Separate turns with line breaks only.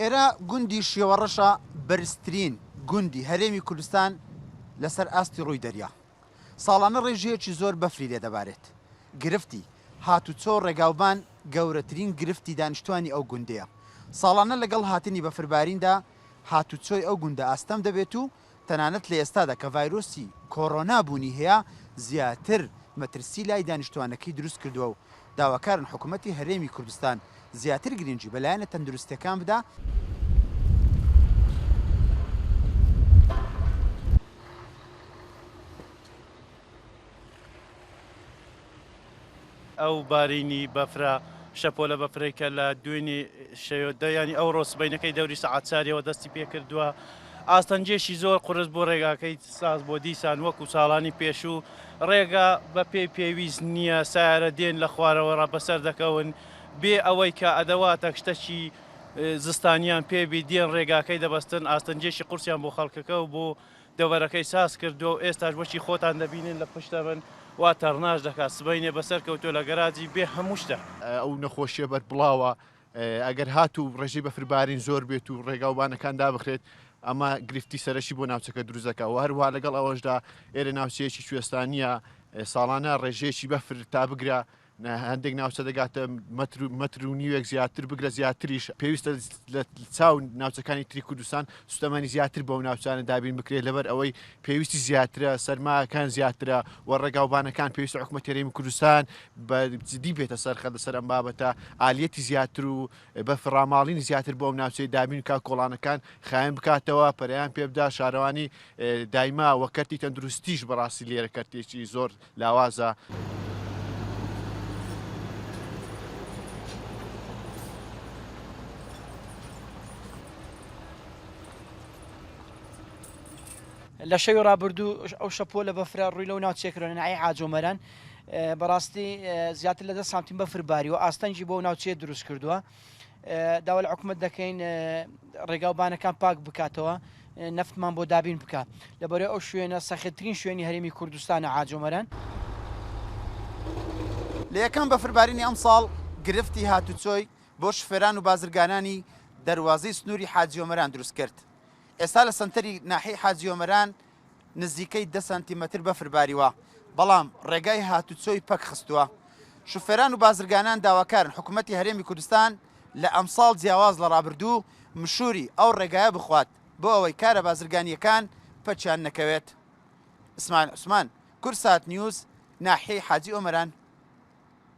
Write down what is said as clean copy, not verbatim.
ئێرە گوندی شێوەڕەشە بەرزترین گوندی هەرێمی کوردستان لەسەر ئاستی ڕووی دەریا. ساڵانە ڕێژەیەکی زۆر بەفری لێ دەبارێت. گرفتی هاتوچۆ ڕێگاوبان گەورەترین گرفتی دانیشتوانی ئەو گوندەیە. ساڵانە لەگەڵ هاتنی بەفرباریندا هاتوچۆی ئەو گوندە ئاستەم دەبێت و تەنانەت لە ئێستادا کە ڤایرۆسی کۆرۆنا بوونی هەیە زیاتر مەترسی لای دانیشتوانەکەی دروست کردووە و داواکارن حکومەتی هەرێمی کوردستان زیاتر گرنگی بە لایەنە تەندروستیەکان بدا.
ئەو بارینی بەفرە، شەپۆلە بەفرەی کە لە دوێنێ شەوێ دە یانی ئەوڕۆ سبەینەکەی دەوری سەعات چاریەوە دەستی پێکردووە، ئاستەنگێکی زۆر قورس بۆ ڕێگاکەی ساز بۆ دیسان وەکو ساڵانی پێشوو ڕێگا بە پێی پێویست نییە، سەیارە دێن لە خوارەوە ڕا بەسەر دەکەون بێ ئەوەی کە ئەدەواتەک شتەکی زستانیان پێ بی دێن ڕێگاکەی دەبەستن، ئاستەنگێکی قورسیان بۆ خەڵکەکە و بۆ دەڤەرەکەی ساز کردووە و ئێستاش وەکی خۆتان دەبینن لە پشتە من وا تەڕناش دەکات سبەینێ بەسەر کەوتووە لە گەراجی بێ هەموو شتە.
ئەو نەخۆشیە بەربڵاوە ئەگەر هاتوو ڕێژەی بەفربارین زۆر بێت و ڕێگاوبانەکان دابخرێت ئەمە گرفتی سەرەکی بۆ ناوچەکە دروست دەکات و هەروەها لەگەڵ ئەوەشدا ئێرە ناوچەیەکی کوێستانیە ساڵانە ڕێژەیەکی بەفر تا بگرە هەندێک ناوچە دەگاتە مەتر و مەتر و نیوێک زیاتر بگرە زیاتریش پێویستە لە چاو ناوچەکانی تری کوردستان سوتەمەنی زیاتر بەو ناوچانە دابین بکرێت لەبەر ئەوەی پێویستی زیاترە سەرماکان زیاترە و ڕێگاوبانەکان پێویستە حکوومەت هەرێمی کوردستان بە جدی بێتە سەرخە لەسەر ئەم بابەتە ئالیەتی زیاتر و بەفر ڕاماڵینی زیاتر بۆ ئەم ناوچەی دابین بکات کۆڵانەکان خاوێن بکاتەوە پەرەیان پێ بدا شارەوانی دایما وە کەرتی تەندروستیش بەڕاستی لێرە کەرتێکی زۆر لاوازە.
لە شەوی ڕابردوو ئەو شەپۆلە بەفرە ڕووی لەو ناوچەیە کردووە لە ناحیەی حاجۆمەران بەڕاستی زیاتر لە دە سانتیم بەفر باریوە ئاستەنگی بۆ ناوچەیە دروست کردووە داوا لە حکومەت دەکەین ڕێگا و بانەکان پاک بکاتەوە نەفتمان بۆ دابین بکە لەبەرەی ئەو شوێنە سەختترین شوێنی هەرێمی کوردستانە حاجۆمەران.
لە یەکەم بەفربارینی ئەمساڵ گرفتی هاتوچۆی بۆ شوفێران و بازرگانانی دەروازەی سنووری حاجیۆمەران دروست کرد. ئێستا لە سەنتەری ناحیەی حاجیۆمەران نزیکەی دە سانتیمەتر بەفر باریوە، بەڵام ڕێگای هاتوچۆی پەک خستووە. شوفێران و بازرگانان داواکارن حکومەتی هەرێمی کوردستان لە ئەمساڵ جیاواز لە ڕابردوو مشووری ئەو ڕێگایە بخوات بۆ ئەوەی کارە بازرگانییەکان پەکیان نەکەوێت. ئیسماعیل عوسمان، کوردسات نیوز، ناحیەی حاجی ئۆمەران.